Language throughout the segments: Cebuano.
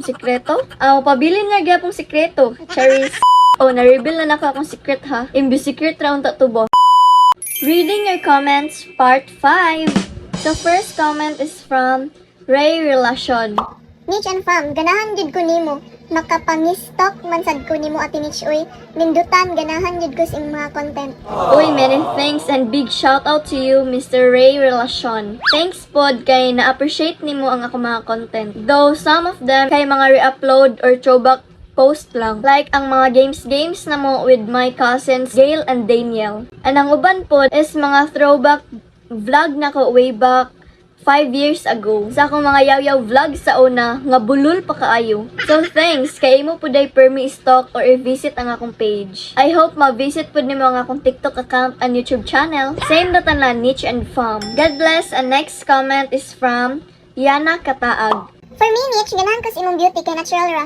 Sikreto? Ah, pabilin nga gyapong sikreto. Charis. Oh, na-reveal na nako akong secret ha. Imbis secret ra unta to ba. Reading your comments, part 5. So first comment is from Ray Relation. Nich and fam, ganahan jud ko nimo. Makapangistok man sad ko nimo, Ate Nich uy. Nindutan, ganahan jud ko sa imong mga content. Uy, many thanks and big shout out to you, Mr. Ray Relation. Thanks pod kay na-appreciate nimo ang ako mga content. Though some of them kay mga re-upload or throwback post lang. Like ang mga games games na mo with my cousins Gail and Daniel. And ang uban pod is mga throwback vlog na ko way back 5 years ago. Sa akong mga yaw-yaw vlog sa una, nga bulol pa kaayo. So thanks, kay imo pud ay permi stalk or i-visit ang akong page. I hope ma-visit pud nimo ang akong TikTok account and YouTube channel. Same na tanan, Niche and Fam. God bless, and next comment is from Yana Kataag. For me, Nich, ganahan ko sa imong beauty kay natural ra.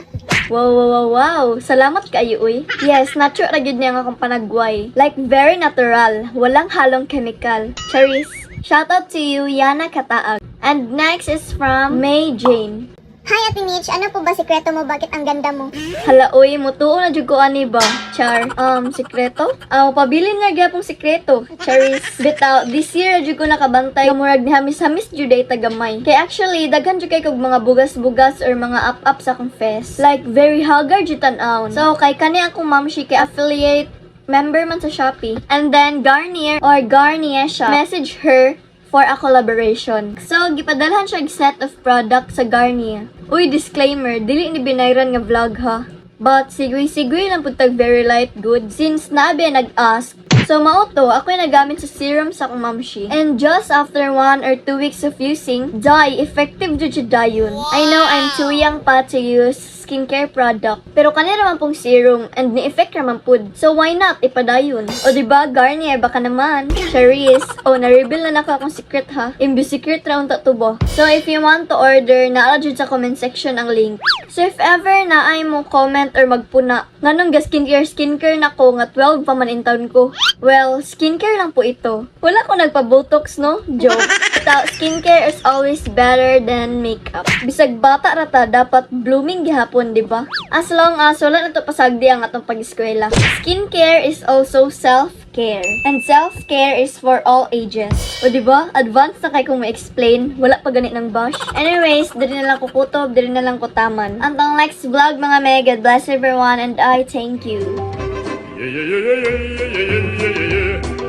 Wow. Salamat kaayo, uy. Yes, natural ra gyud niya ang akong panagway. Like, very natural. Walang halong chemical. Charis. Shout out to you, Yana Kataag. And next is from May Jane. Hi, Ate Nich, ano po ba sikreto mo? Bakit ang ganda mo? Hala, uy, mutuo na jud ko ani ba? Char. Sikreto? Ah, pabilin nga gyapong sikreto. Charis. Bitaw, this year jud ko nakabantay nga murag ni hamis-hamis jud ay tagamay. Kay actually, daghan jud kay kog mga bugas-bugas or mga up-up sa akong face. Like, very haggard jud tan-awon. So, kay kani akong mamshi kay affiliate member man sa Shopee. And then, Garnier or Garnier siya, message her for a collaboration. So, gipadalhan siya og set of products sa Garnier. Uy, disclaimer, dili ni binayran nga vlog ha. But sigwi-sigwi lang pud tag very light good since naabi nag-ask. So mao to, ako yung nagamit sa serum sa akong mamshi. And just after 1 or 2 weeks of using, dai, effective jud siya dayon. I know I'm too young pa to use skincare product. Pero kani raman pong serum and ni-effect raman pud. So why not ipadayon? O di ba Garnier, baka naman. Charis. O na-reveal na nako akong secret ha. Imbis secret ra unta to ba. So if you want to order, naa jud sa comment section ang link. So if ever na ay mo comment or magpuna, nganong ga skincare skincare nako nga 12 pa man in taon ko. Well, skincare lang po ito. Wala ko nagpa-botox, no? Joke. Bitaw, skincare is always better than makeup. Bisag bata ra ta, dapat blooming gihapon, di ba? As long as wala na to pasagdi ang atong pag-eskwela. Skincare is also self-care. And self-care is for all ages. O di ba? Advance na kay kung ma-explain, wala pa ganit ng bash. Anyways, diri na lang ko kutob, diri na lang ko taman. Until next vlog, mga me, God bless everyone and I thank you. Yeah.